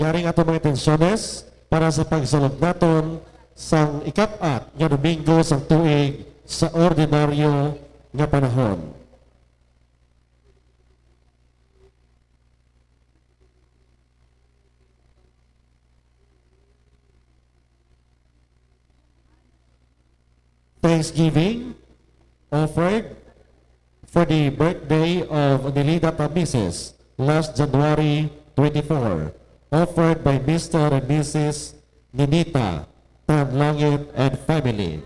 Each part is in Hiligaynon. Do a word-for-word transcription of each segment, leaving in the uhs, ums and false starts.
Yari ang aton mga intensyones para sa pagsulod naton sang ikap-at nga Domingo sang tuig sa ordinaryo nga panahon. Thanksgiving offered for the birthday of Nelida Tamises last January twenty-four, offered by Mister and Missus Ninita Tanlangit and family.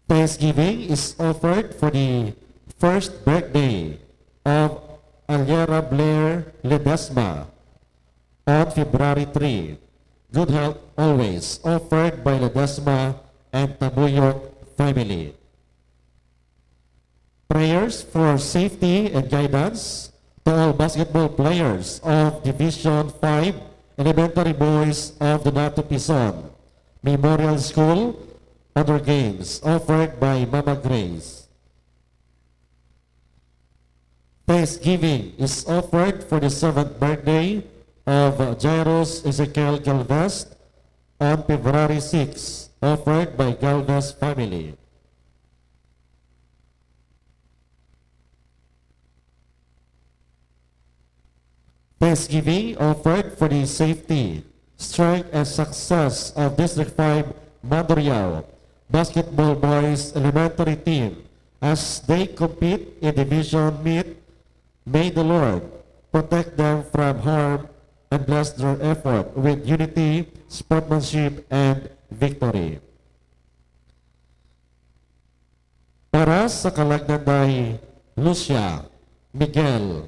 Thanksgiving is offered for the first birthday of Aliera Blair Ledesma on February three. Good health always, offered by Ledesma and Tabuyok family. Prayers for safety and guidance to all basketball players of Division five Elementary Boys of Donato Pizon Memorial School Honor Games, offered by Mama Grace. Thanksgiving is offered for the seventh birthday of Jairus Ezekiel Galvez on February six, offered by Galvez family. Thanksgiving offered for the safety, strength, and success of District five Mandurriao Basketball Boys Elementary Team as they compete in division meet. May the Lord protect them from harm and bless their effort with unity, sportsmanship, and victory. Para sa kalag Nanday Lucia, Miguel,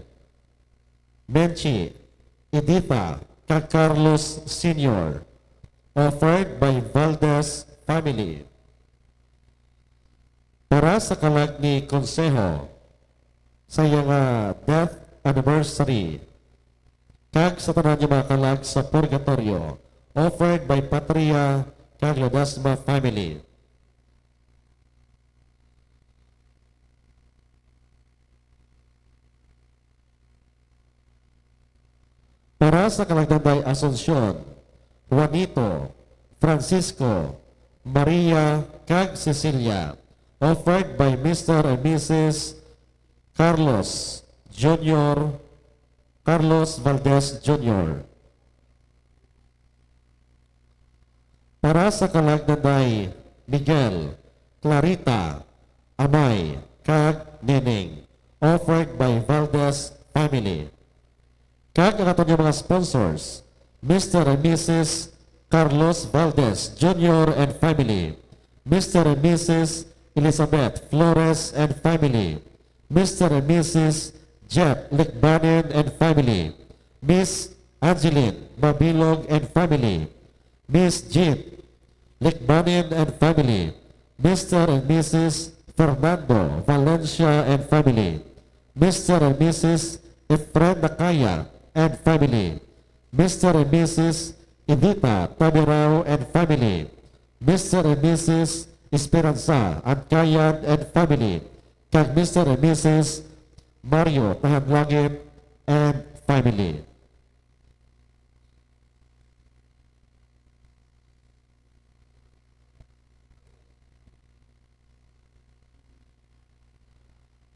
Menchi, Editha, kag Carlos Senior, offered by Valdez family. Para sa kalag ni Consejo, sa iya nga death anniversary, kag sa tanan nga mga kalag sa purgatorio, offered by Patria kag Ledesma family. Para sa kalag Nanday Asuncion, Juanito, Francisco, Maria, kag Cecilia, offered by Mister and Missus Carlos Junior, Carlos Valdez Junior. Para sa kalag Nanday Miguel, Clarita, Amay, kag Neneng, offered by Valdez family. Kag ang aton nga mga sponsors, Mister and Missus Carlos Valdez Junior and family, Mister and Missus Elizabeth Flores and family, Mister and Missus Jeff Licbanen and family, Miss Angeline Mabilog and family, Miss Jean Licbanen and family, Mister and Missus Fernando Valencia and family, Mister and Missus Efren Nakaya and family, Mister and Missus Edita Tabirao and family, Mister and Missus Esperanza Ancayan and family, kag Mister and Missus Mario Tahanlangit and family.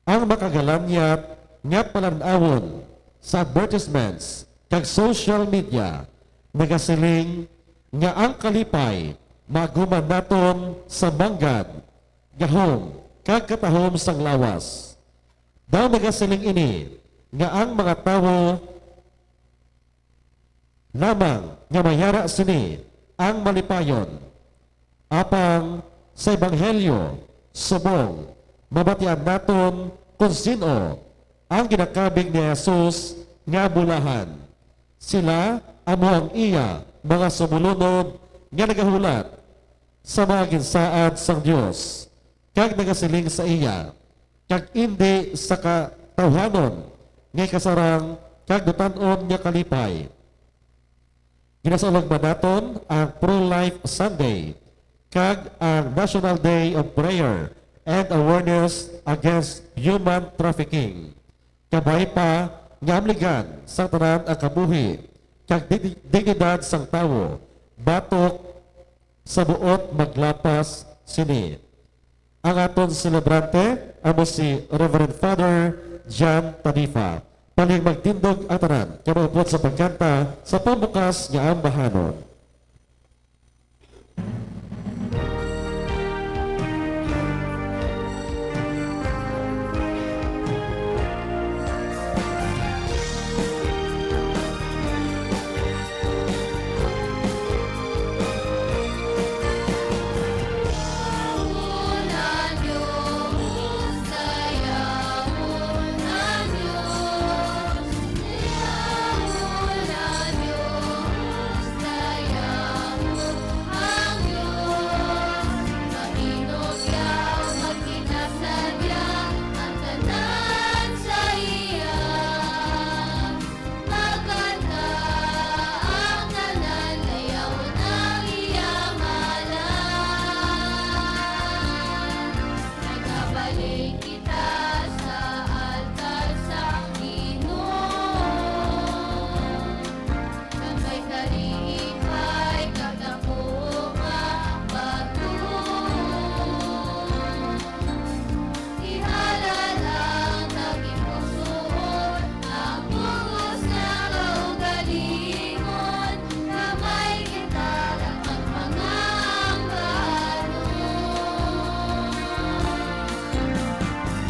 Ang makagalanyat nga palan-awon sa advertisements kag social media nagasiling nga ang kalipay maguman naton sa manggad, gahom, kag katahom sang lawas. Daw nagasiling ini nga ang mga tawo lamang nga mayara sini ang malipayon. Apang sa Ebanghelyo, subong mabatian naton kon sin-o ang ginakabig ni Jesus nga bulahan. Sila amo ang iya mga sumolunod nga nagahulat sa mga ginsaad sang Dios, kag nagasiling sa iya, kag indi sa katawhanon nga ikasarang kag dutan-on nga kalipay. Ginasaulog man naton ang Pro-Life Sunday kag ang National Day of Prayer and Awareness Against Human Trafficking, kabay pa nga amligan sang tanan ang kabuhi kag digi-, dignidad sang tawo, batok sa buot maglapas sini. Ang aton selebrante amo si Reverend Father John Tanifa. Paling magtindog ang tanan, kag maupod sa pagkanta sa pambukas nga ambahanon. Nagabalik kita sa altar sang Ginoo. Kag may kalipay kag daku nga pagtuo. Ihalad ang tagipusoon, ang bug-os nga kaugalingon, nga may gintalag ang mga ambahanon.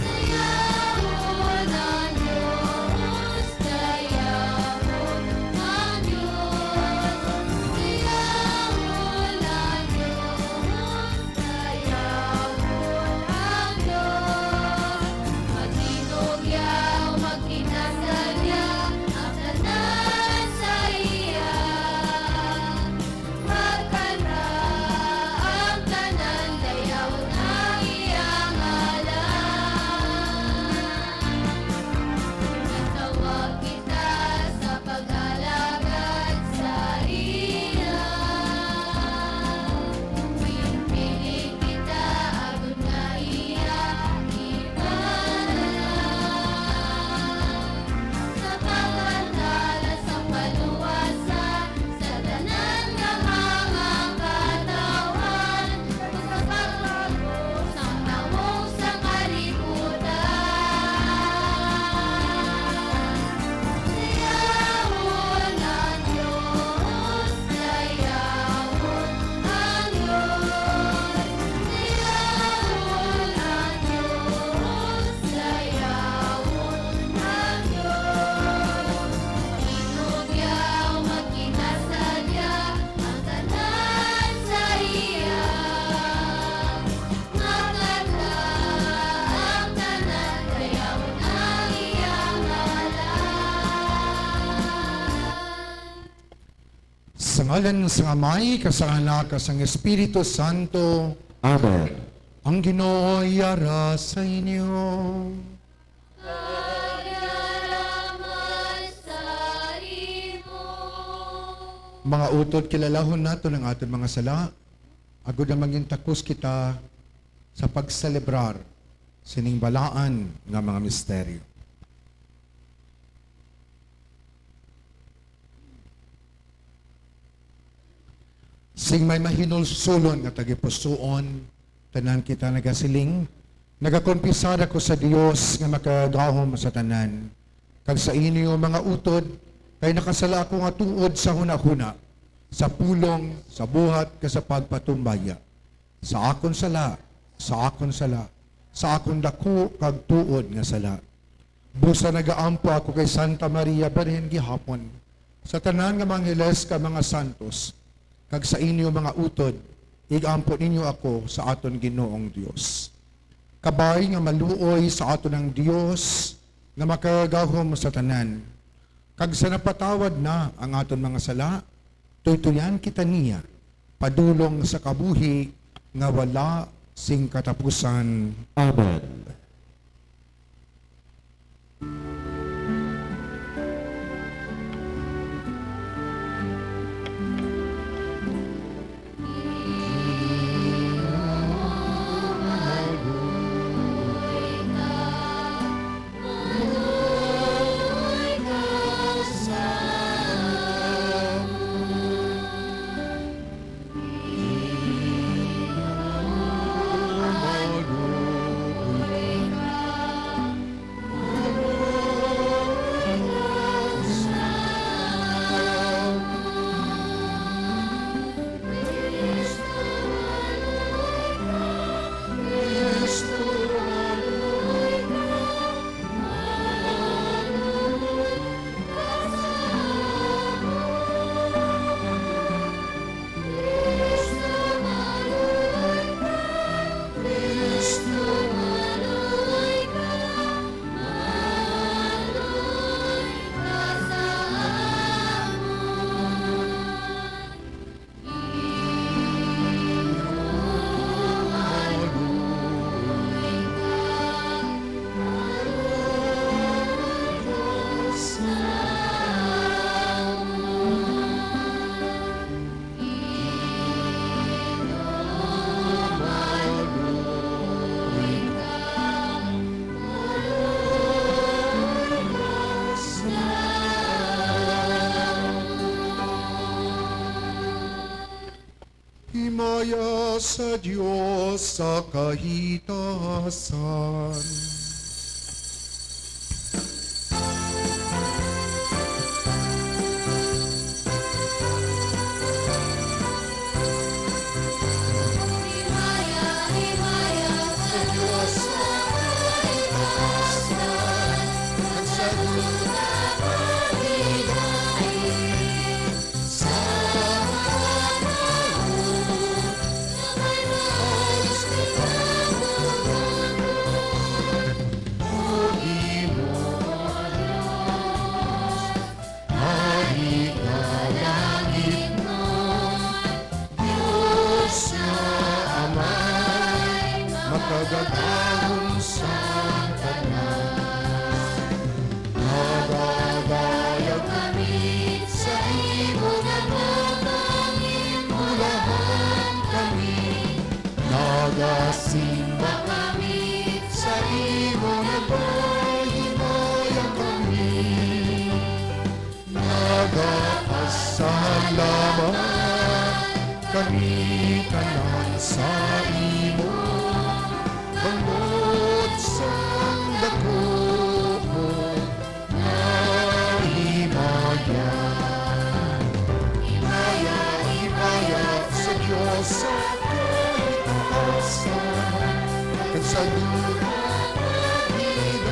Dayawon ang Dios, dayawon ang Dios, dayawon ang Dios, dayawon ang Dios. Maghinugyaw, magkinasalya ang tanan sa iya. Magkanta ang tanan, dayawon ang iya ngalan. Nagtawag kita sa pag-alagad sa iya. Pinili kita agud nga iya ibanal. Sa pagkanta sa paluwasan, sa tanan nga mga katawhan, sa paglago sa nawong sa kalibutan. Dayawon ang Dios, dayawon ang Dios, dayawon ang Dios, dayawon ang Dios. Hinugyaw, magkinasalya ang tanan sa iya. Magkanta ang tanan, dayawon ang iya ngalan. Sa ngalan sang Amay, kag sang Anak, kag sang Espiritu Santo. Amen. Ang Ginoo yara sa inyo. Mga utod, kilalahon naton ang aton mga sala, agod nga mangin takos kita sa pagselebrar sining balaan nga mga misteryo. Sing may mahinulsolon nga tagipusoon, tanan kita nagasiling, nagakumpisar ako sa Dios nga makagahom sa tanan, kag sa inyo, mga utod, kay nakasala ako nga tuod sa hunahuna, sa pulong, sa buhat, kag sa pagpatumbaya. Sa akon sala, sa akon sala, sa akon daku kag tuod nga sala. Busa nagaampo ako kay Santa Maria Birhen gihapon, sa tanan nga mga angeles kag mga santos, kag sa inyo, mga utod, ig-ampo ninyo ako sa aton Ginoong Dios. Kabay nga maluoy sa aton ang Dios nga makagagahom sa tanan, kag sa napatawad na ang aton mga sala, tuytuyan kita niya padulong sa kabuhi nga wala sing katapusan. Amen. Himaya sa Dios sa kahitasan. Himaya, himaya sa Dios sa kahitasan, at sa duta paghigain. Sa mga tawo nga may maayos nga pagbubuton, O Ginoo Dios, nga ikalangitnon, Dios nga Amay, makagagahom sang tanan. Nagadayaw kami sa imo nga pagpanginulahan kami. Nagasimba kami sa imo nga paghimayaw kami. Nagapasalamat kami tanan sa imo bangod sang daku mo nga himaya. Himaya, himaya sa Dios sa kahitasan, kag sa duta paghigain.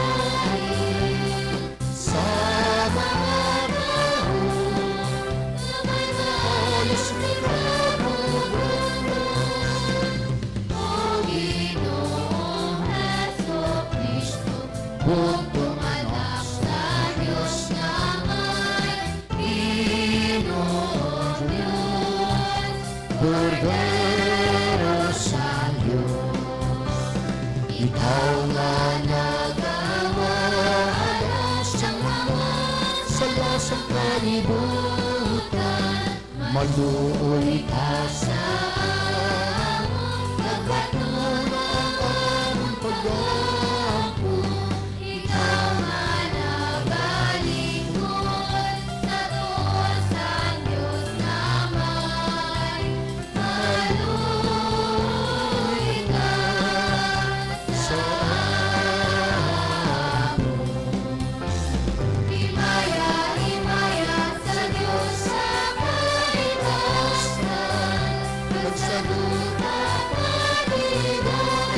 Sa mga tawo nga may maayos nga pagbubuton, O Ginoo Jesu-Cristo, bugtong Anak sa Dios nga Amay, Ginoo Dios, Kordero sang Dios, ikaw nga nagawad sa mga sala sang kalibutan, maluoy ka sa amon, kag baton ang amon pag-ampo. Ikaw nga nagalingkod sa tuo sang Dios nga Amay, maluoy ka sa amon. Himaya, himaya sa Dios sa kahitasan, kag sa duta paghigain.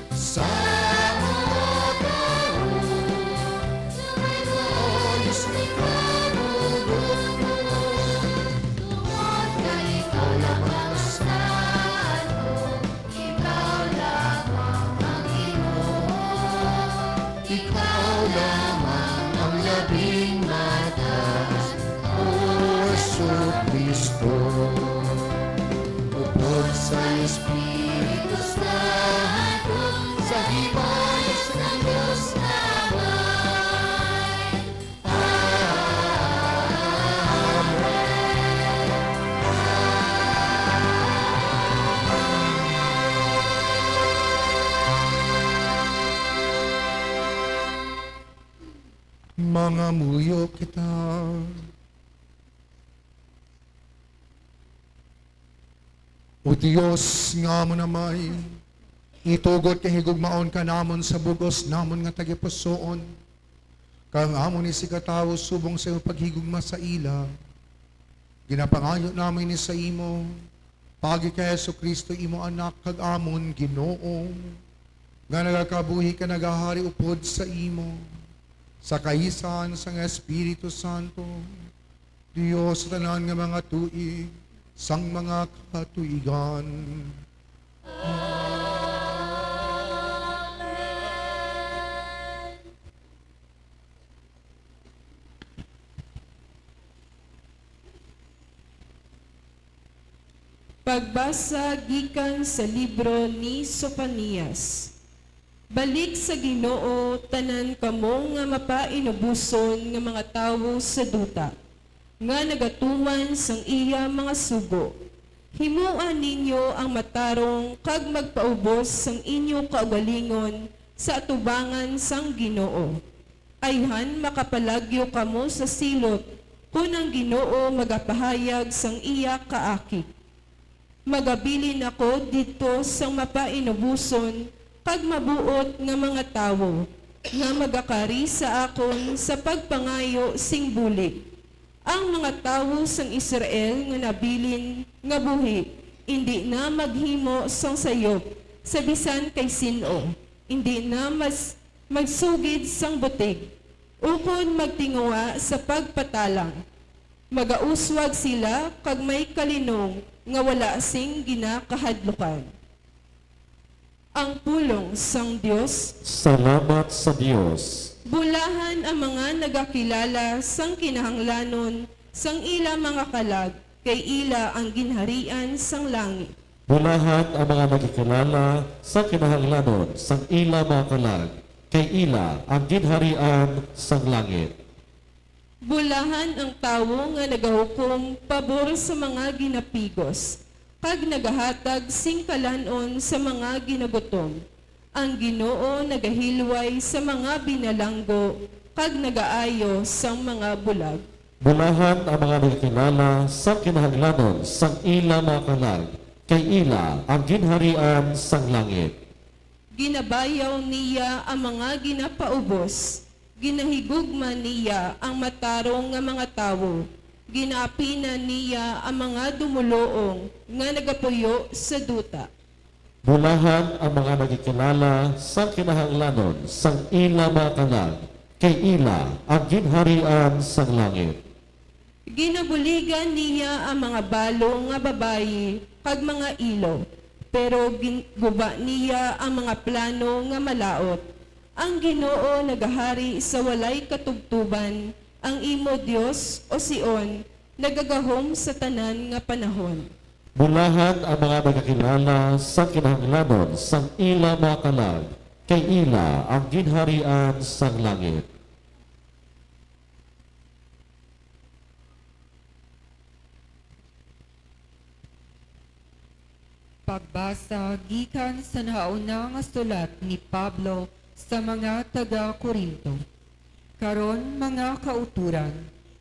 Sa mga tawo nga may maayos nga pagbubuton, tungod kay ikaw lamang ang santo, ikaw lamang ang Ginoo, ikaw lamang ang labing mataas, O Jesu-Cristo. Upod sa Espiritu Santo, sa himaya sang Dios Amay. Amen. Mangamuyo kita. O Dios nga amon Amay, itugot kay higugmaon ka namon sa bug-os namon nga tagipusoon, kag ang amon isigkatawo subong sa imong paghigugma sa ila. Ginapangayo namon ini sa imo, paagi kay Jesu-Cristo, imo Anak kag amon Ginoo, nga nagakabuhi kag nagahari upod sa imo, sa kaisahan sang Espiritu Santo, Dios sa tanan nga mga tuig sang mga katuigan. Amen. Pagbasa gikan sa libro ni Sofonias. Balik sa Ginoo, tanan kamo nga mapainuboson nga mga tawo sa duta, nga nagatuman sang iya mga sugo. Himoa ninyo ang matarong kag magpaubos sang inyo kaugalingon sa atubangan sang Ginoo. Ayhan makapalagyo kamo sa silot kon ang Ginoo magapahayag sang iya kaakig. Magabilin ako didto sang mapainuboson kag mabuot nga mga tawo, nga magakari sa akon sa pagpangayo sing bulig. Ang mga tawo sang Israel nga nabilin nga buhi indi na maghimo sang sayop sa bisan kay sin-o, indi na mas magsugid sang butig, ukon magtinguha sa pagpatalang. Magauswag sila kag may kalinong nga wala sing ginakahadlukan. Ang pulong sang Dios. Salamat sa Dios. Bulahan ang mga nagakilala sang kinahanglanon sang ila mga kalag, kay ila ang ginharian sang langit. Bulahan ang mga nagakilala sang kinahanglanon sang ila mga kalag, kay ila ang ginharian sang langit. Bulahan ang tawo nga nagahukom pabor sa mga ginapigos, kag nagahatag sing kalan-on sa mga ginagutom. Ang Ginoo nagahilway sa mga binalanggo, kag nagaayo sang mga bulag. Bulahan ang mga nagakilala sang kinahanglanon sang ila mga kalag, kay ila ang ginharian sang langit. Ginabayaw niya ang mga ginapaubos, ginahigugma niya ang matarong nga mga tawo, ginaapinan niya ang mga dumoluong nga nagapuyo sa duta. Bulahan ang mga nagakilala sang kinahanglanon sang ila mga kalag, kay ila ang ginharian sang langit. Ginabuligan niya ang mga balo nga babayi kag mga ilo, pero gin-, guba niya ang mga plano nga malaut. Ang Ginoo nagahari sa walay katubtoban, ang imo Dios, O Sion, nagagahom sa tanan nga panahon. Bulahan ang mga nagakilala sang kinahanglanon sang ila mga kalag, kay ila ang ginharian sang langit. Pagbasa gikan sa nahauna nga sulat ni Pablo sa mga taga-Corinto. Karon, mga kauturan,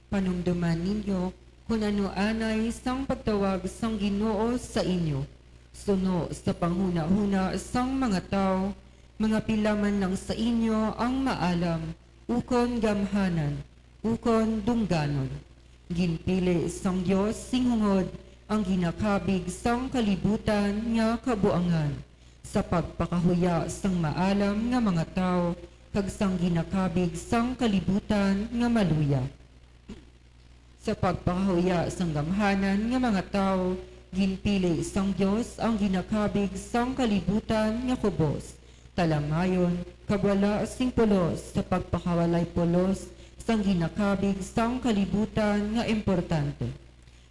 panumdoman ninyo kon ano anay sang pagtawag sang Ginoo sa inyo. Suno sa panghunahuna sang mga tawo, mga pila man lang sa inyo ang maalam, ukon gamhanan, ukon dungganon. Ginpili sang Dios sing hungod ang ginakabig sang kalibutan nga kabuangan, sa pagpakahuya sang maalam nga mga tawo kag sang ginakabig sang kalibutan nga maluya. Sa pagpakahuya sang gamhanan nga mga tawo, ginpili sang Dios ang ginakabig sang kalibutan nga kubos, talamayon, kag wala sing pulos, sa pagpakawalay pulos sang ginakabig sang kalibutan nga importante.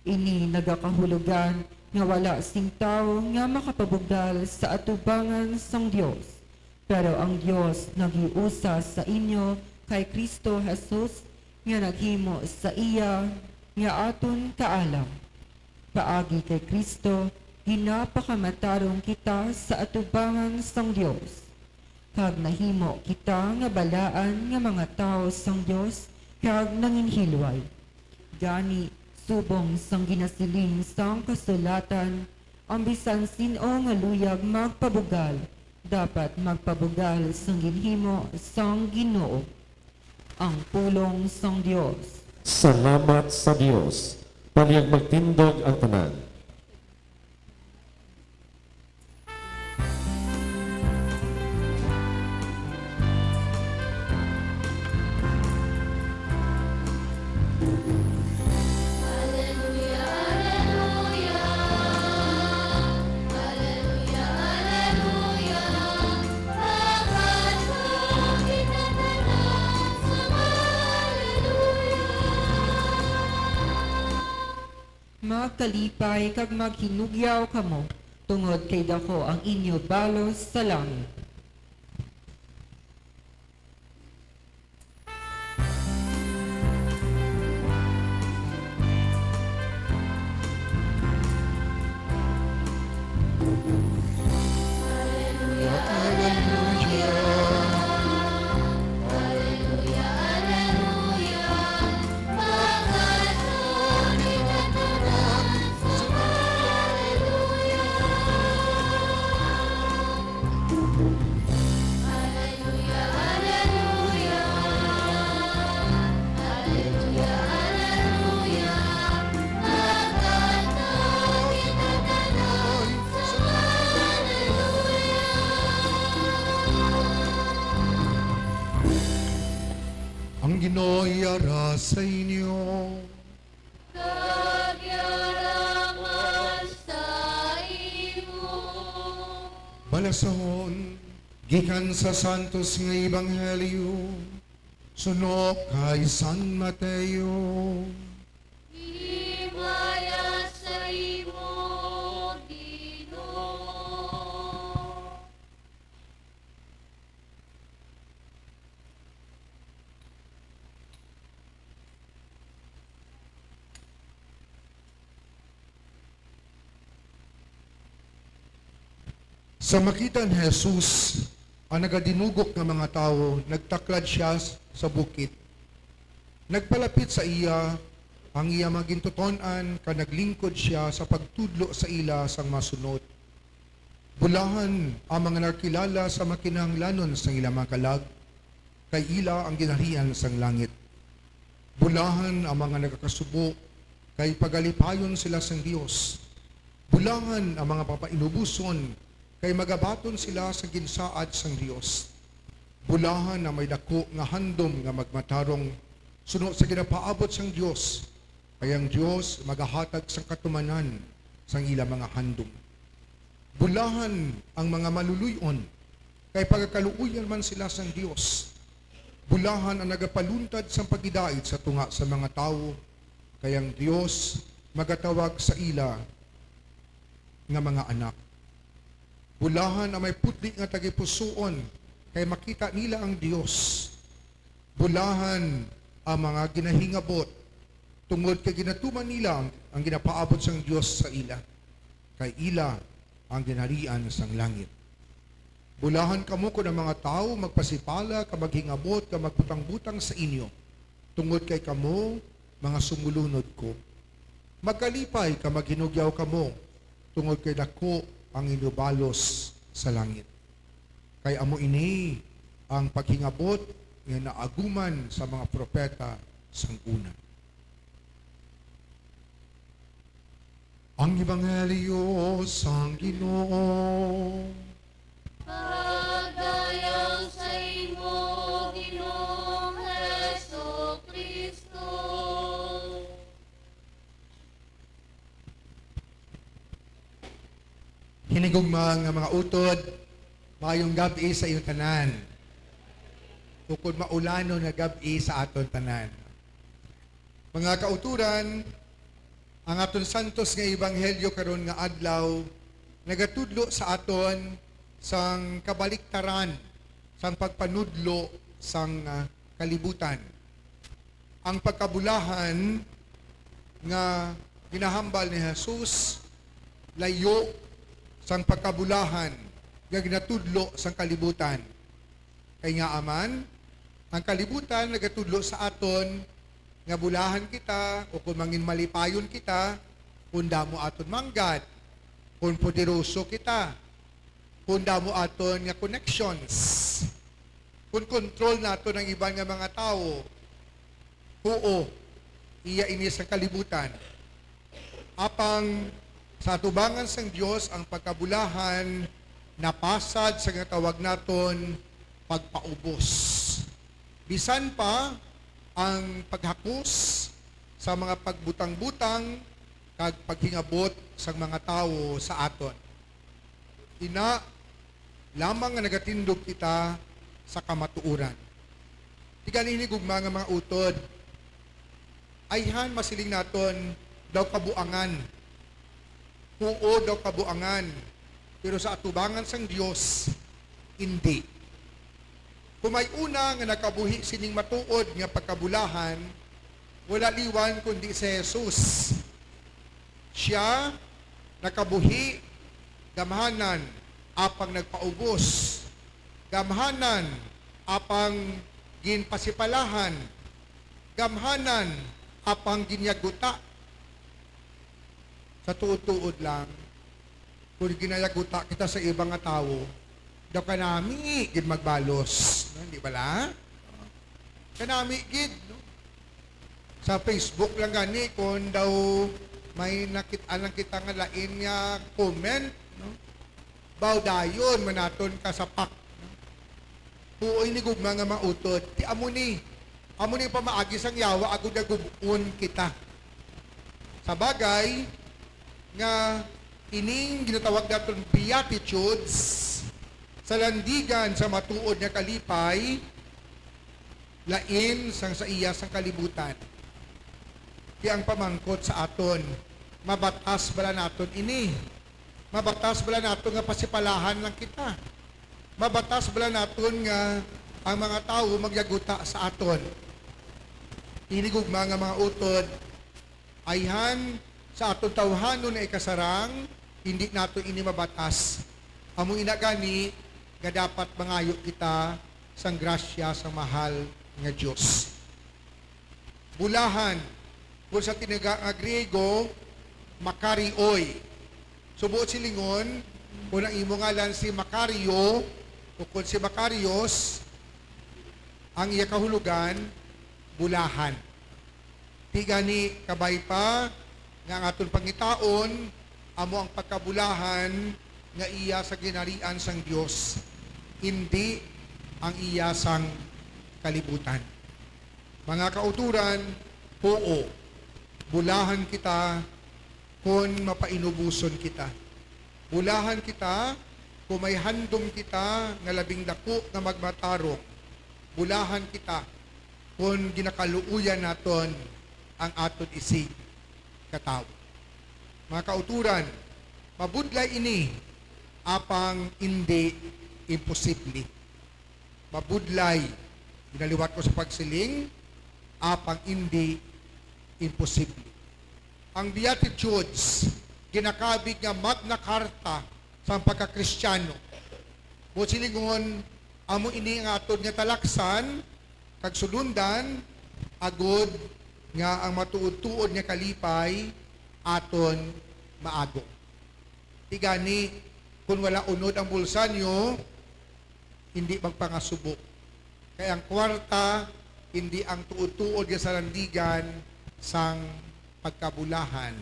Ini nagakahulogan nga wala sing tawo nga makapabugal sa atubangan sang Dios. Pero ang Dios naghiusa sa inyo kay Cristo Jesus, nga naghimo sa iya nga aton kaalam. Paagi kay Cristo, ginapakamatarong kita sa atubangan sang Dios, kag nahimo kita nga balaan nga mga tawo sang Dios kag nanginhilway. Gani, subong sang ginasiling sang kasulatan, ang bisan sin-o nga luyag magpabugal, dapat magpabugal sang ginhimo sang Ginoo. Ang pulong sang Dios. Salamat sa Dios. Palihog magtindog ang tanan. Magkalipay kag maghinugyaw kamo, tungod kay daku ang inyo balos sa langit. para sa inyo. Kag yara man sa imo. Balasahon gikan sa santos nga ebanghelyo suno kay San Mateo. Himaya sa imo, Ginoo. Sa makita ni Jesus ang nagadinugok nga mga tawo, nagtaklad sia sa bukid. Nagpalapit sa iya ang iya mga gintuton-an, kag naglingkod sia sa pagtudlo sa ila sang masunod. Bulahan ang mga nagakilala sa mga kinahanglanon sang ila mga kalag, kay ila ang ginharian sang langit. Bulahan ang mga nagakasubo, kay pagalipayon sila sang Dios. Bulahan ang mga papainuboson, kay magabaton sila sa ginsaad sang Dios. Bulahan ang may daku nga handom nga magmatarong suno sa ginapaabot sang Dios, kay ang Dios magahatag sang katumanan sang ila mga handom. Bulahan ang mga maluluy-on, kay pagakaluoyan man sila sang Dios. Bulahan ang nagapaluntad sang paghidait sa tunga sa mga tawo, kay ang Dios magatawag sa ila nga mga anak. Bulahan ang may putli nga tagipusoon, kay makita nila ang Dios. Bulahan ang mga ginahingabot, tungod kay ginatuman nila ang, ang ginapaabot sang Dios sa ila, kay ila ang ginharian sang langit. Bulahan kamo kon ang mga tawo magpasipala kag maghingabot kag magbutang-butang sa inyo tungod kay kamo mga sumulunod ko. Magkalipay kag maghinugyaw kamo, tungod kay daku ang inyo balos sa langit. Kay amo ini ang paghingabot nga naaguman sa mga propeta sang una. Ang Ebanghelyo sang Ginoo. Pagdayaw sa imo, Ginoong Jesu-Cristo. Hinigugma nga mga utod, maayong gab-i sa inyo tanan. Ukon maulanon nga gab-i sa aton tanan. Mga kauturan, ang aton santos nga ebanghelyo karon nga adlaw nagatudlo sa aton sang kabaliktaran sang pagpanudlo sang, ah, kalibutan. Ang pagkabulahan nga ginahambal ni Jesus layo sang pagkabulahan nga ginatudlo sang kalibutan. Kay ngaa man, ang kalibutan nagatudlo sa aton nga bulahan kita o kon mangin malipayon kita, kon damo aton manggad, kon poderoso kita, kon damo aton nga connections, kon control naton ang iban nga mga tawo. Huo, iya ini sa kalibutan. Apang sa atubangan sang Dios ang pagkabulahan napasad sa ginatawag naton pagpaubos. Bisan pa ang paghakos sa mga pagbutang-butang kag paghingabot sang mga tawo sa aton. Ina lamang nga nagatindog kita sa kamatuoran. Ti gani, hinigugma nga mga utod, ayhan masiling naton daw kabuangan. Huo daw kabuangan, pero sa atubangan sang Dios, indi. Kon may una nga nakabuhi sining matuod nga pagkabulahan, wala liwan kundi si Jesus. Sia nakabuhi, gamhanan, apang nagpaubos, gamhanan, apang ginpasipalahan, gamhanan, apang ginyaguta. Sa tuod-tuod lang, kung ginayaguta kita sa iba nga tawo, daw kanami gid magbalos, no? Di bala? Kanami gid, no? Sa Facebook lang gani, kung daw may nakit-an lang kita nga lain nga comment, no? Baw dayon, manaton ka sa pak, no? Huo, hinigugma nga mga utod. Ti amo ni, Amo ni pamaagi sang yawa agud nga gub-on kita. Sa bagay nga ining ginatawag naton Beatitudes, sa landigan sa matuod nga kalipay, lain sang sa iya sang kalibutan. Kaya ang pamangkot sa aton, mabatas bala naton ini? Mabatas bala naton nga pasipalahan lang kita? Mabatas bala naton nga ang mga tawo magyaguta sa aton? Hinigugma nga mga utod, ayhan sa aton tawhanon nga ikasarang, hindi naton ini mabatas. Amo ina gani nga dapat mangayo kita sang grasya sang mahal nga Dios. Bulahan, kung sa tinaga nga Griego, makarioi. Subo silingon, kung ang imo ngalan si Macario, o kung si Macarios, ang iya kahulugan, bulahan. Ti gani, kabay pa nga ang aton pangitaon amo ang pagkabulahan nga iya sa ginharian sang Dios, indi ang iya sang kalibutan. Mga kauturan, huo, bulahan kita kon mapainuboson kita. Bulahan kita kon may handom kita nga labing daku nga magmatarong. Bulahan kita kon ginakaluoyan naton ang aton isigkatawo. Mga kauturan, mabudlay ini, apang indi imposible. Mabudlay, ginaliwat ko sa pagsiling, apang indi imposible. Ang Beatitudes, ginakabig nga Magna Carta sang pagka-Kristiyano. Buot silingon, amo ini nga aton nga talaksan kag sulundan, agod nga ang matuod-tuod nga kalipay aton maagom. Ti gani, kon wala unod ang bulsa niyo, hindi magpangasubo. Kay ang kwarta hindi ang tuod-tuod nga salandigan sang pagkabulahan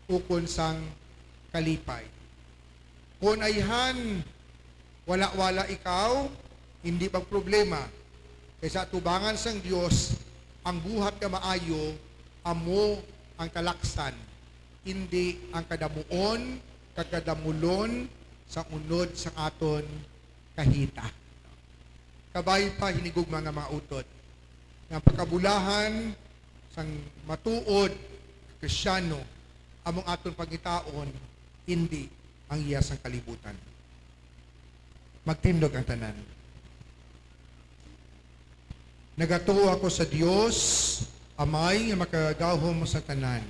ukon sang kalipay. Kon ayhan, wala-wala ikaw, hindi magproblema. Kay sa atubangan sang Dios, ang buhat nga maayo amo ang talaksan, indi ang kadamuon kag kadamulon sa unod sang aton kahita. Kabay pa, hinigugma nga mga utod, nga ang pagkabulahan sang matuod nga Kristiyano among aton pangitaon, indi ang iya sang kalibutan. Magtindog ang tanan. Nagatuo ako sa Dios, Amay nga makagagahom sa tanan,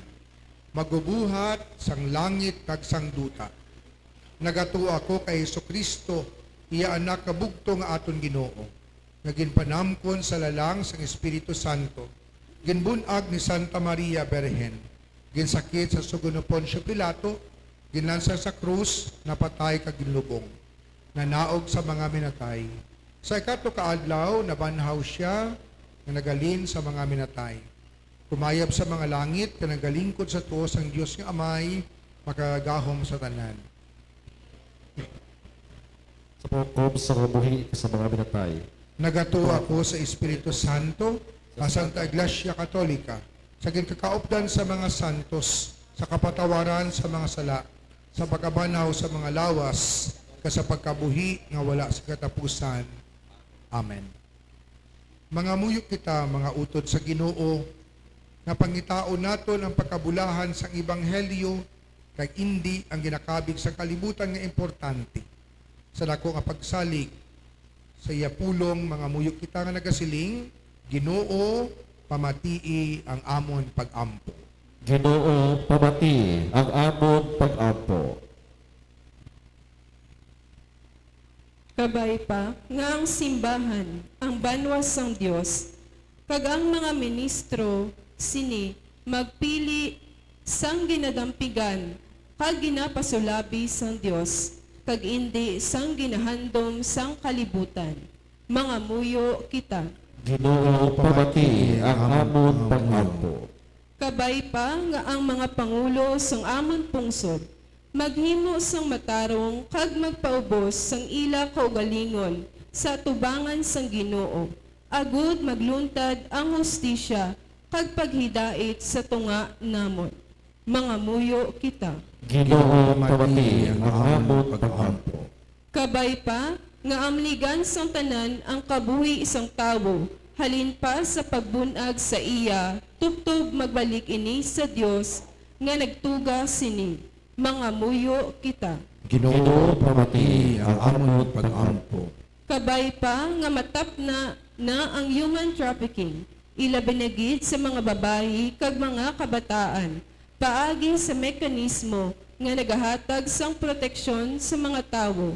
magbubuhat sang langit kag sang duta. Nagatuo ako kay Jesu-Cristo, iya Anak nga bugtong nga aton Ginoo, nga ginpanamkon sa lalang sang Espiritu Santo, ginbun-ag ni Santa Maria Birhen, ginsakit sa sugo ni Poncio Pilato, ginlansang sa krus, napatay kag ginlubong, nanaog sa mga minatay. Sa ikatlo ka adlaw nabanhaw sia, nga naghalin sa mga minatay. Kumayab sa mga langit, nga nagalingkod sa tuo sang Dios nga Amay, makagagahom sa tanan. Sa paghukom sa mga buhi sa mga minatay. Nagatuo ako sa Espiritu Santo, sa Santa Iglesia Katolika, sa ginkakaupdan sa mga santos, sa kapatawaran sa mga sala, sa pagkabanhaw sa mga lawas, kag sa pagkabuhi nga wala sa katapusan. Amen. Mangamuyo kita, mga utod sa Ginoo, nga pangitaon naton ang pagkabulahan sang ebanghelyo kag indi ang ginakabig sang kalibutan nga importante. Sa dako nga pagsalig sa iya pulong, mangamuyo kita nga nagasiling, Ginoo, pamatii ang amon pag-ampo. Ginoo, pamatii ang amon pag-ampo. Kabay pa nga ang simbahan, ang banwa sang Dios, kag ang mga ministro sini magpili sang ginadampigan kag ginapasulabi sang Dios, kag indi sang ginahandom sang kalibutan. Mangamuyo kita. Ginoo, pamatii ang amon pag-ampo. Kabay pa nga ang mga pangulo sang amon pungsod maghimo sang matarong kag magpaubos sang ila kaugalingon sa atubangan sang Ginoo, agud magluntad ang hustisya kag paghidait sa tunga namon. Mangamuyo kita. Ginoo, pamati ang amon pag-ampo. Kabay pa nga amligan sang tanan ang kabuhi sang tawo, halin pa sa pagbun-ag sa iya, tubtob magbalik ini sa Dios nga nagtuga sini. Mangamuyo kita. Ginoo, pamati ang amon pag-ampo. Kabay pa nga matapna na ang human trafficking, ilabi na gid sa mga babayi kag mga kabataan, paagi sa mekanismo nga nagahatag sang proteksyon sa mga tawo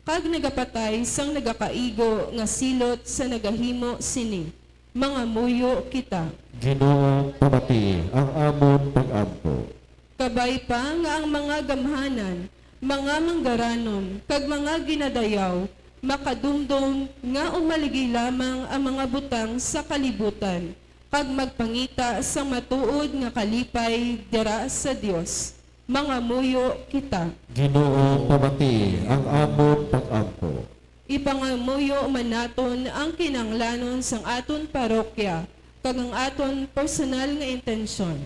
kag nagapatay sang nagakaigo nga silot sa nagahimo sini. Mangamuyo kita. Ginoo, pamati ang amon pag-ampo. Kabay pa nga ang mga gamhanan, mga manggaranon, kag mga ginadayaw makadumdom nga umaligi lamang ang mga butang sa kalibutan, kag magpangita sang matuod nga kalipay dira sa Dios. Mangamuyo kita. Ginoo, pamati ang amon pag-ampo. Ipangamuyo man naton ang kinahanglanon sang aton parokya kag ang aton personal nga intensyon.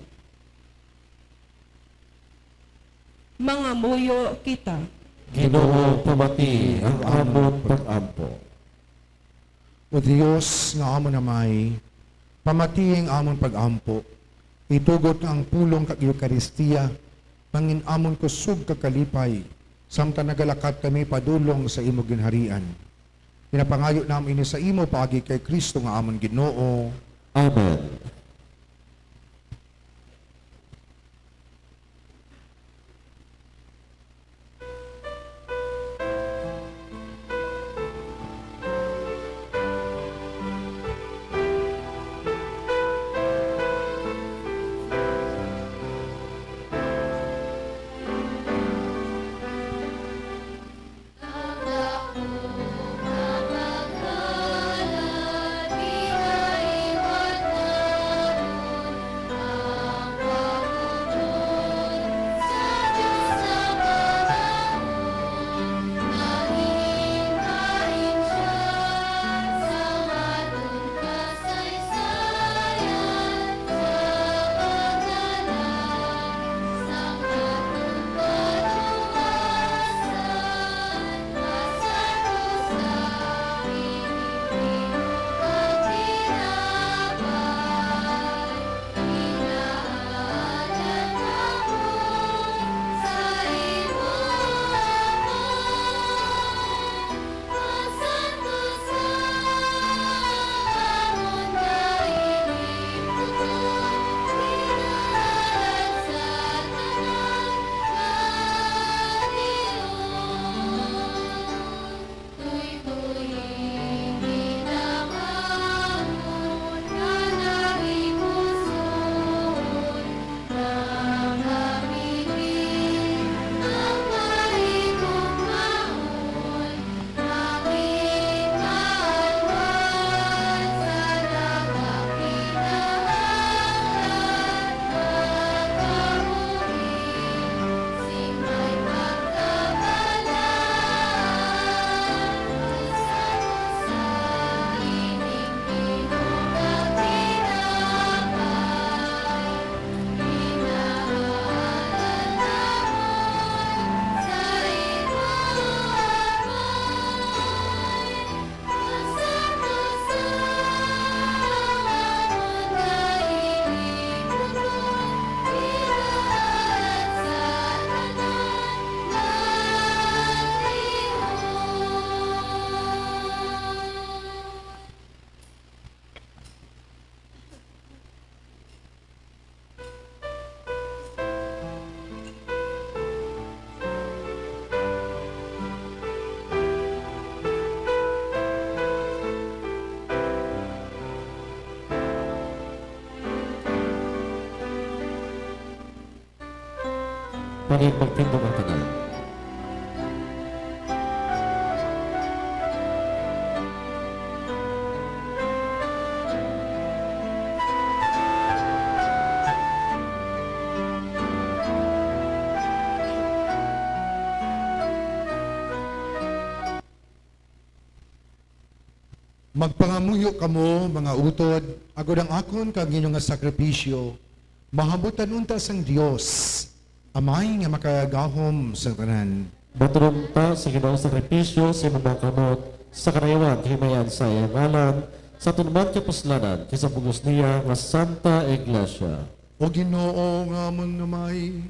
Mangamuyo kita. Ginoo, pamati ang amon pag-ampo. O Dios nga amon Amay, pamati ang amon pag-ampo. Itugot nga ang pulong kag Eukaristia mangin amon kusog kag kalipay, samtang nagalakat kami padulong sa imo ginharian. Pinapangayo namon ini sa imo paagi kay Cristo nga amon Ginoo. Amen. Pagin magtindog ang tanan. Magpangamuyo kamo, mga utod, agod ang akon kag inyo nga sakripisyo mahamutan unta sang Dios, Amay nga makagahom sa tanan. Baturon ta sa Ginoo sakripisyo sa imong mga kamot, sa karaywan, himayan sa iyang ngalan, sa tunuman kapuslanan, kag sa pugos niya nga Santa Iglesia. O Ginoo nga amon Amay,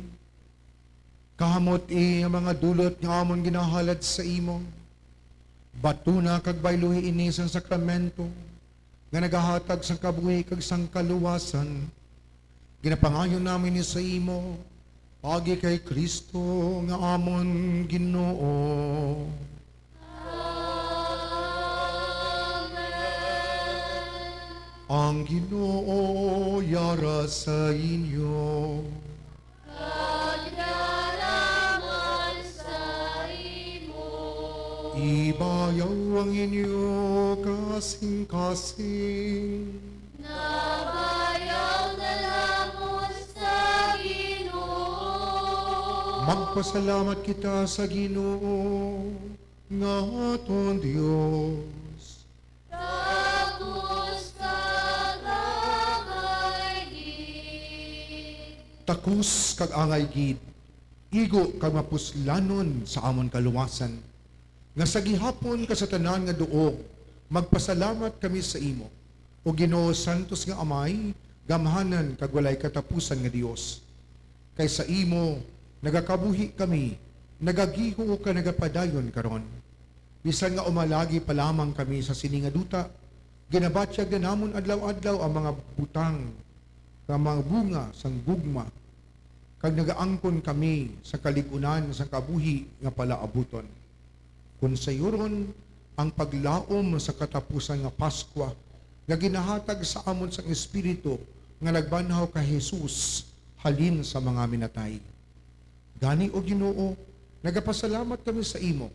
kahamoti ang mga dulot nga amon ginahalad sa imo. Batuna kag bayluhi ini sang sakramento nga nagahatag sang kabuhi kag sang kaluwasan. Ginapangayo namin ini sa imo, paagi kay Cristo nga amon Ginoo. Amen. Ang Ginoo yara sa inyo. Kag yara man sa imo. Ibayaw ang inyo kasing-kasing. Nabayaw na lamon sa Ginoo. Magpasalamat kita sa Ginoo nga aton Dios. Takos kag angay gid. Takos kag angay gid, igo kag mapuslanon sa amon kaluwasan, nga sa gihapon kag sa tanan nga duog magpasalamat kami sa imo, O Ginoo, santos nga Amay, gamhanan kag walay katapusan nga Dios. Kay sa imo nagakabuhi kami, nagagiho kag nagapadayon karon. Bisan nga umalagi pa lamang kami sa sini nga duta, ginabatyag na namon adlaw-adlaw ang mga butang, ang mga bunga sang gugma, kag nagaangkon kami sa kalig-unan sang kabuhi nga palaabuton. Kon sayuron ang paglaom sa katapusan nga Pascua nga ginahatag sa amon sang Espiritu nga nagbanhaw kay Jesus halin sa mga minatay. Gani, O Ginoo, nagapasalamat kami sa imo,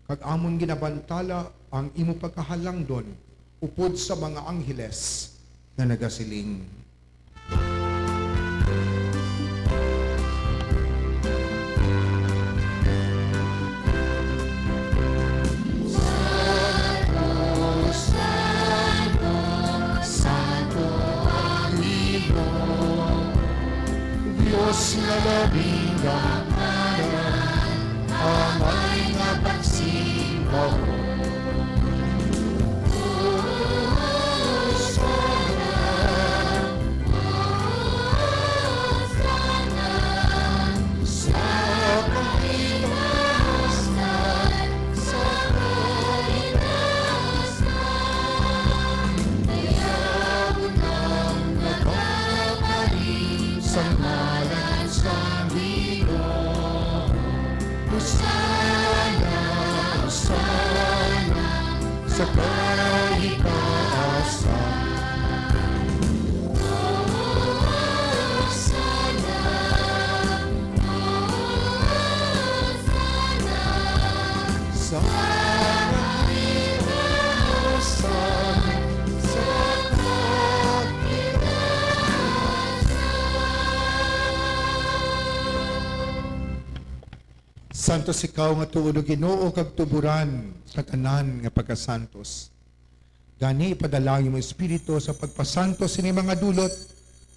kag amon ginabantala ang imo pagkahalangdon upod sa mga angheles nga nagasiling. Dios nga labing gamhanan, amay nga pagsimba mo. Sa ngalan sang Ginoo, Hosana, Hosana sa kahitaasan. Sa Santos ikaw nga tuod, O Ginoo, kag tuboran sa tanan nga pagkasantos. Gani, ipadala ang imong Espiritu sa pagpasantos sini mga dulot,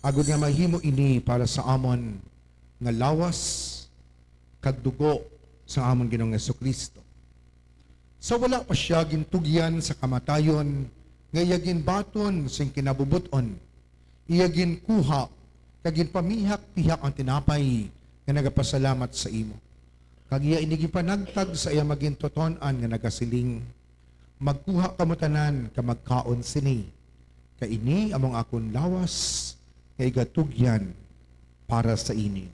agod nga mahimo ini para sa amon nga lawas kag dugo sa amon Ginoong Jesu-Cristo. Sa wala pa sia gintugyan sa kamatayon, nga iya ginbaton sing kinabubot-on, iya ginkuha kag ginpamihak-pihak ang tinapay nga nagapasalamat sa imo, kag iya ini ginpanagtag sa iya magintuton-an nga nagasiling, "Magkuha kamo tanan kag magkaon sini, kay ini amo ang akon lawas nga igatugyan para sa inyo."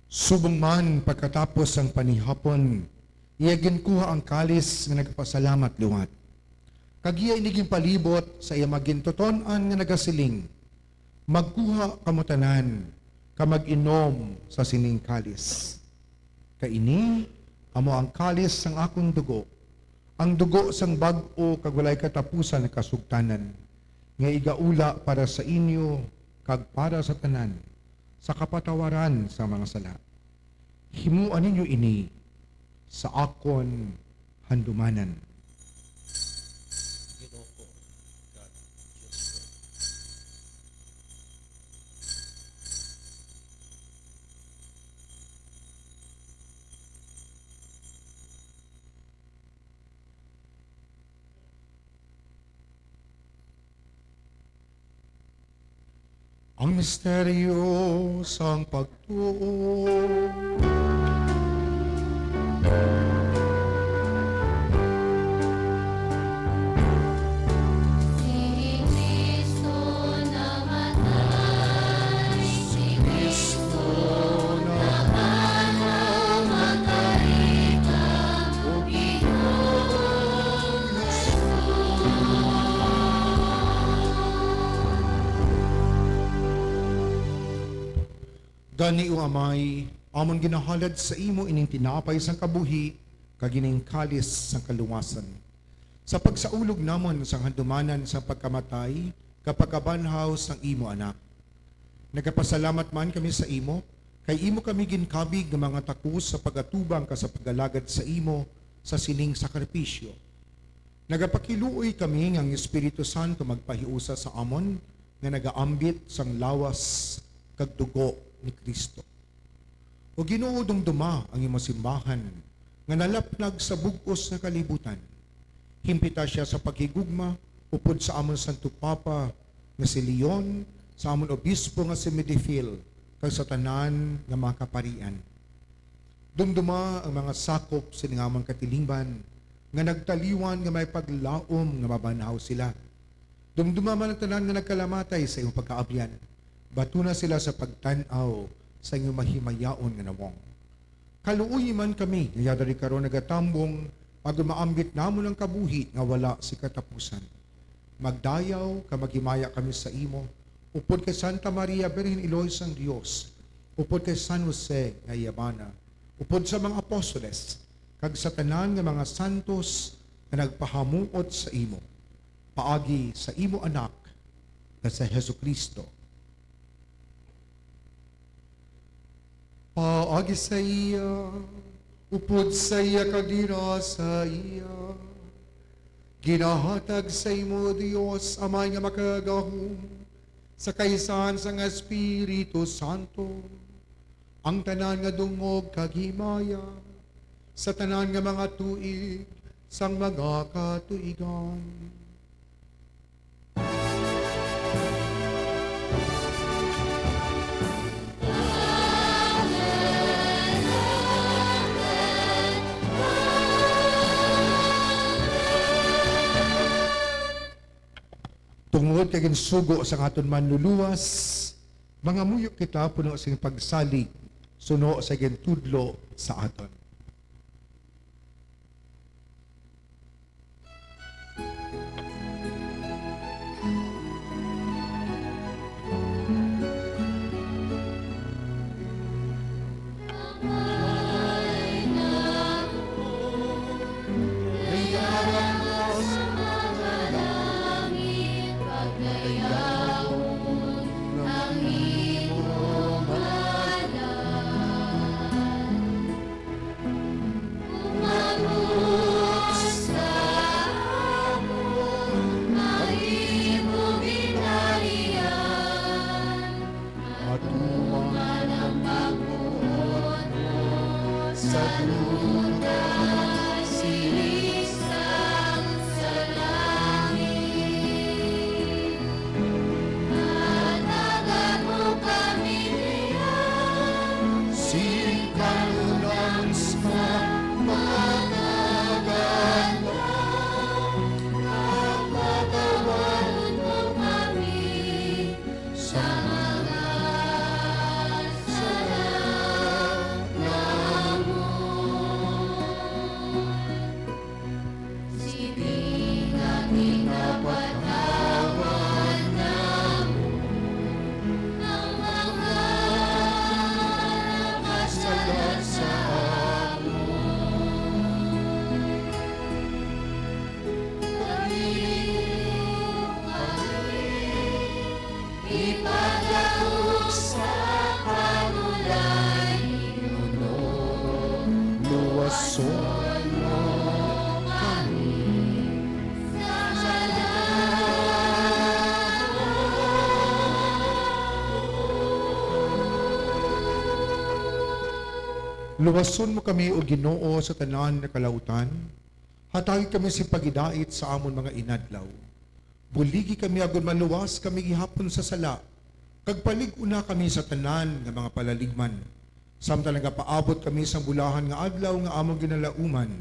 Subong man, pagkatapos sang panihapon, iya ginkuha ang kalis nga nagapasalamat liwat, kag iya ini ginpalibot sa iya magintuton-an nga nagasiling, "Magkuha kamo tanan, kag mag-inom sa sining kalis, kay ini amo ang kalis sang akon dugo, ang dugo sang bag-o kag walay katapusan nga kasugtanan, nga igaula para sa inyo kag para sa tanan, sa kapatawaran sa mga sala. Himoa ninyo ini sa akon handumanan. Ginoo ko, God, Diyos ko. Ang misteryo sang pagtuo. Si Cristo namatay, si Cristo napanaw, makaita, o Ginoong Hesus. Gani, O Amay, amon ginahalad sa imo ining tinapay sang kabuhi kag ining kalis sang kaluwasan, sa pagsaulog namon sang handumanan sang pagkamatay kag pagkabanhaw sang imo Anak. Nagapasalamat man kami sa imo, kay imo kami ginkabig nga mga takos sa pagatubang kag sa pag-alagad sa imo sa sining sakripisyo. Nagapakiluoy kami nga ang Espiritu Santo magpahiusa sa amon nga nagaambit sang lawas kag dugo ni Cristo. O Ginoo, dumduma ang imo simbahan nga nalaplag sa bug-os nga kalibutan. Himpita sia sa paghigugma upod sa amon Santo Papa nga si Leon, sa amon Obispo nga si Medifil, kag sa tanan nga mga kaparian. Dumduma ang mga sakop sini nga amon katilingban nga nagtaliwan nga may paglaom nga mabanhaw sila. Dumduma man ang tanan nga nagkalamatay sa imong pagkaabyan. Batuna sila sa pagtan-aw sa inyong mahimayaon nga nawong. Kaluoyi man kami nga yadari karon nagatambong, agod maambit namon ang kabuhi nga wala sing katapusan. Magdayaw kag maghimaya kami sa imo, upod kay Santa Maria, Birhen Iloy sang Dios, upod kay San Jose nga iya bana, upod sa mga apostoles, kag sa tanan nga mga santos nga nagpahamuot sa imo, paagi sa imo Anak nga si Jesu-Cristo. Paagi sa iya, upod sa iya, kag dinha sa iya, ginahatag sa imo, Dios Amay nga Makagagahom, sa kaisahan sang Espiritu Santo, ang tanan nga dungog kag himaya sa tanan nga mga tuig sang mga katuigan. Tungod kay ginsugo sang aton Manluluwas, mangamuyo kita puno sing pagsalig suno sa gintudlo sa aton. Matuman ang pagbuot mo sa duta, siling sang sa langit. Hatagan mo kami niya sing kanunay nga makagagahom, kag patawaron mo kami sa mga sala namon. So, luwason mo kami, O Ginoo, sa tanan nga kalautan. Hatagi kami sing paghidait sa amon mga inadlaw. Buligi kami agod maluwas kami gihapon sa sala, kag palig-una kami sa tanan nga mga palaligman, samtang nagapaabot kami sang bulahan nga adlaw nga amon ginalauman,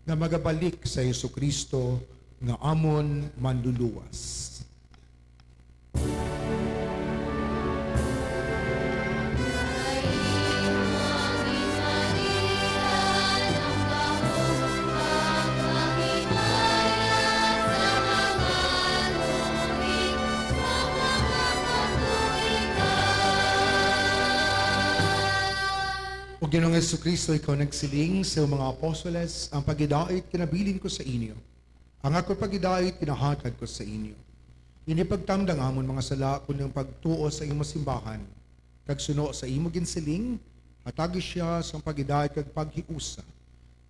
nga magabalik si Jesu-Cristo nga amon Manluluwas. O Ginoong Jesu-Cristo, ikaw nagsiling sa iyong mga apostoles, "Ang paghidait kinabilin ko sa inyo, ang akon paghidait ginahatag ko sa inyo." Indi pagtamda ang amon mga sala, kundi ang pagtuo sa imo simbahan, kag suno sa imo ginsiling, hatagi siya sang paghidait kag paghiusa,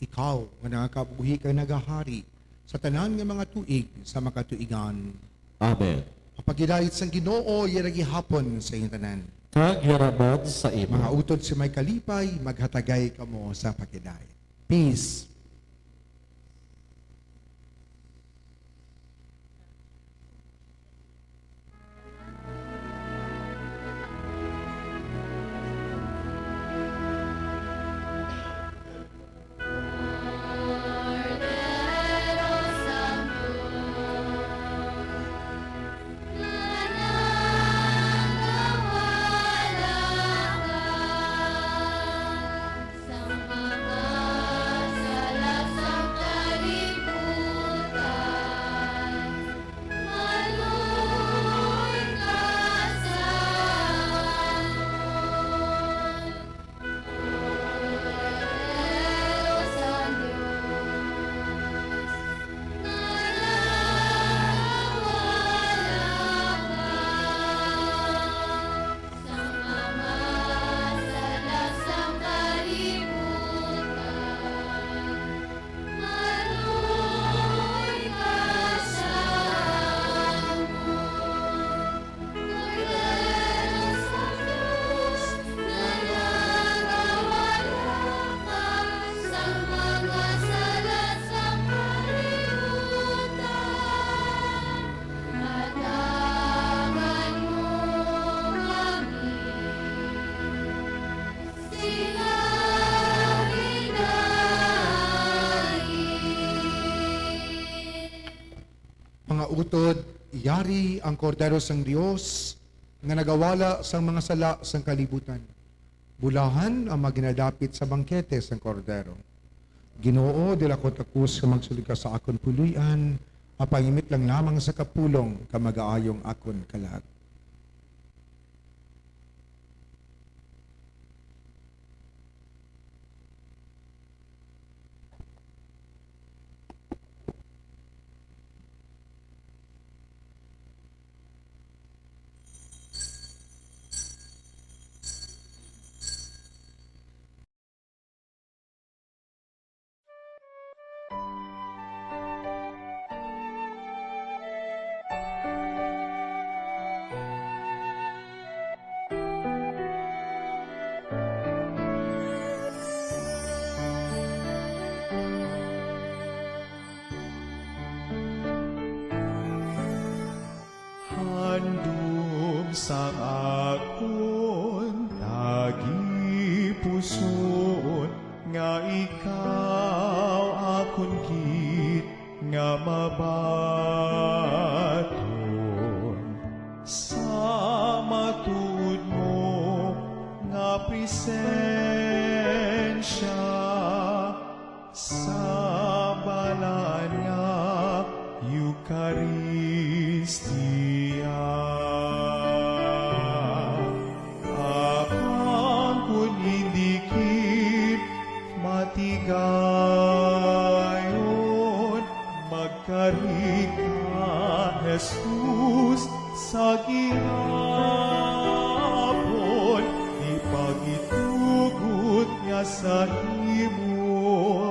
ikaw nga nagakabuhi kag nagahari sa tanan nga mga tuig sa mga tuigan. Amen. Ang paghidait sang Ginoo yara gihapon sa inyo tanan. Kag yara man sa imo. Mga utod sa may kalipay, maghatagay kamo sa paghidait. Peace. Mga utod, yari ang Kordero sang Dios nga nagawala sang mga sala sang kalibutan. Bulahan ang mga ginadapit sa bangkete sang Kordero. Ginoo, dili ako takos nga magsulod ka sa akon puloy-an, apan himit lang lamang sa kapulong ka magaayo ang akon kalag. Handom sang akon tagipusoon nga ikaw akon gid nga mabaton sa matuod mo nga presensya. Sa balaan nga Eukaristia, apan kon indi gid matigayon, magkari ka, Jesus, sa gihapon, di pagitugot nga sa imo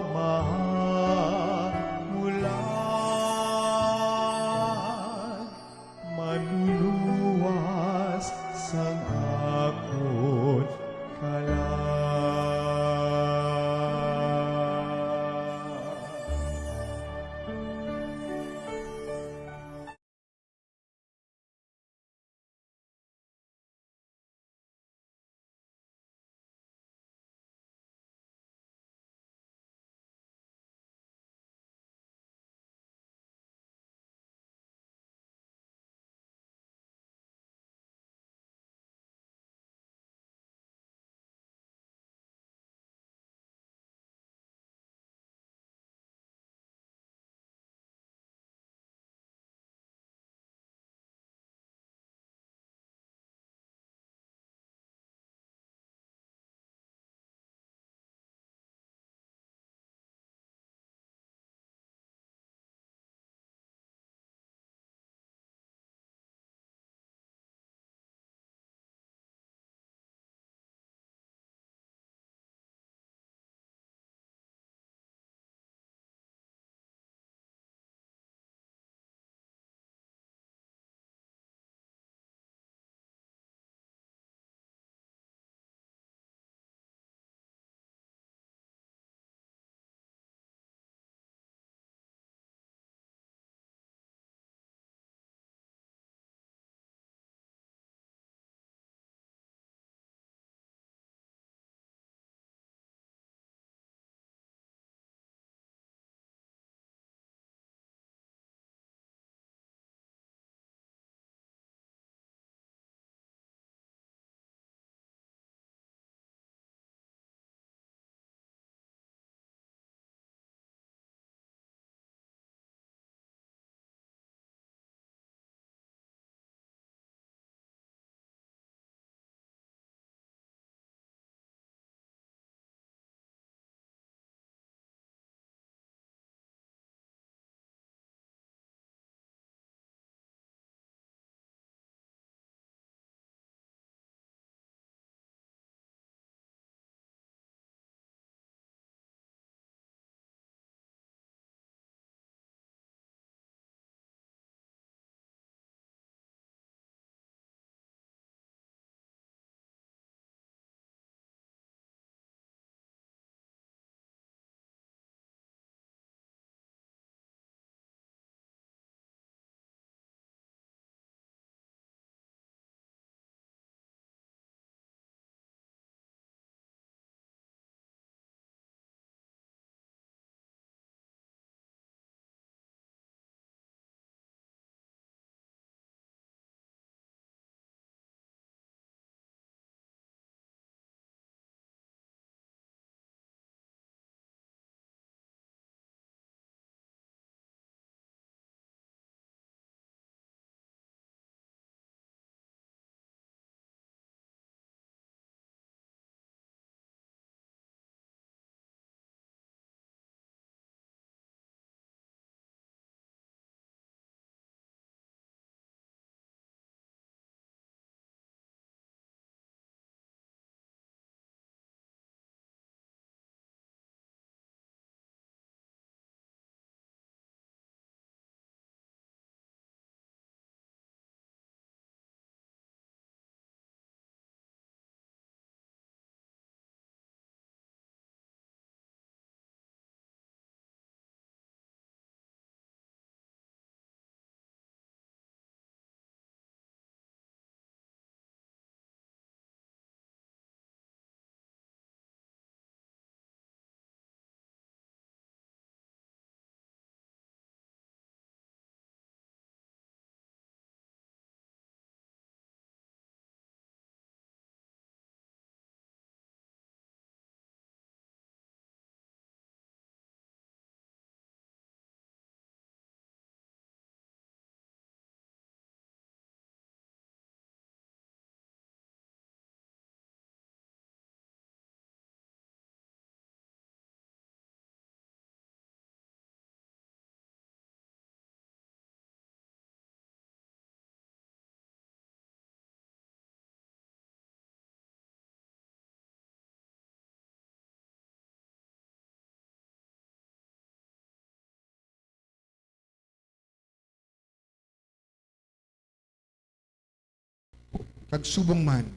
Kag subong man,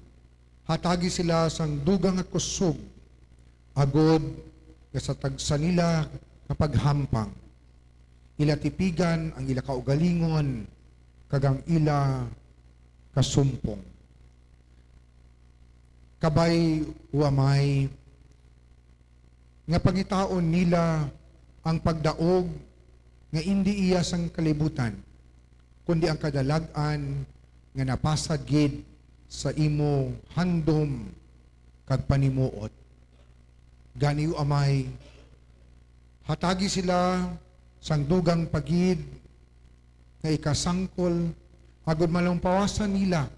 hatagi sila sang dugang nga kusog, agod nga sa tagsa nila ka paghampang, ila tipigan ang ila kaugalingon kag ang ila kasumpong. Kabay, O Amay, nga pangitaon nila ang pagdaog nga indi iya sang kalibutan, kundi ang kadalag-an nga napasag gid sa imo handom kag panimuot. Gani, O Amay, hatagi sila sang dugang pa gid nga ikasangkol, agod malumpawasan nila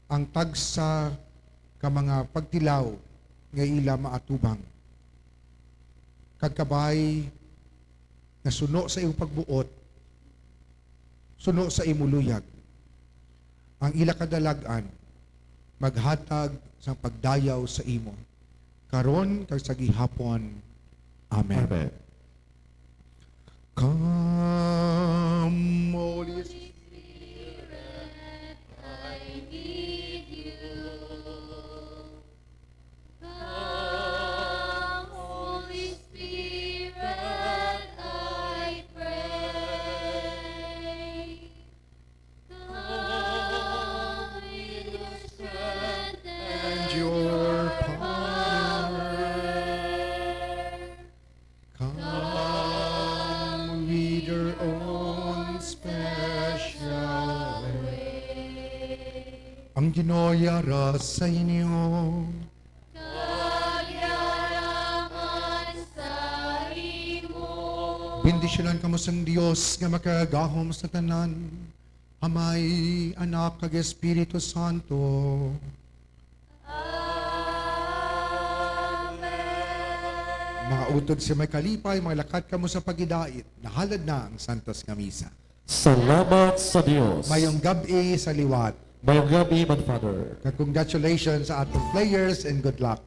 ang tagsa ka mga pagtilaw nga ila maatubang. Kag kabay nga suno sa imo pagbuot, suno sa imo luyag, ang ila kadalag-an maghatag sang pagdayaw sa imo, karon kag sa gihapon. Amen. Amen. Come, Holy Spirit, I need you. Come, Holy Spirit, I pray. Come with your strength and your power. Come with your own special way. Ang Ginoo yara sa inyo. Kag yara man sa imo. Bendisyonan kamo sang Dios nga makagagahom sa tanan, Amay, Anak, kag Espiritu Santo. Amen. Mga utod sa may kalipay, maglakat kamo sa paghidait. Nahalad na ang Santos nga Misa. Salamat sa Dios. Mayong gab-i sa liwat. Mayong gab-i man, Father. Kag congratulations sa atong players and good luck.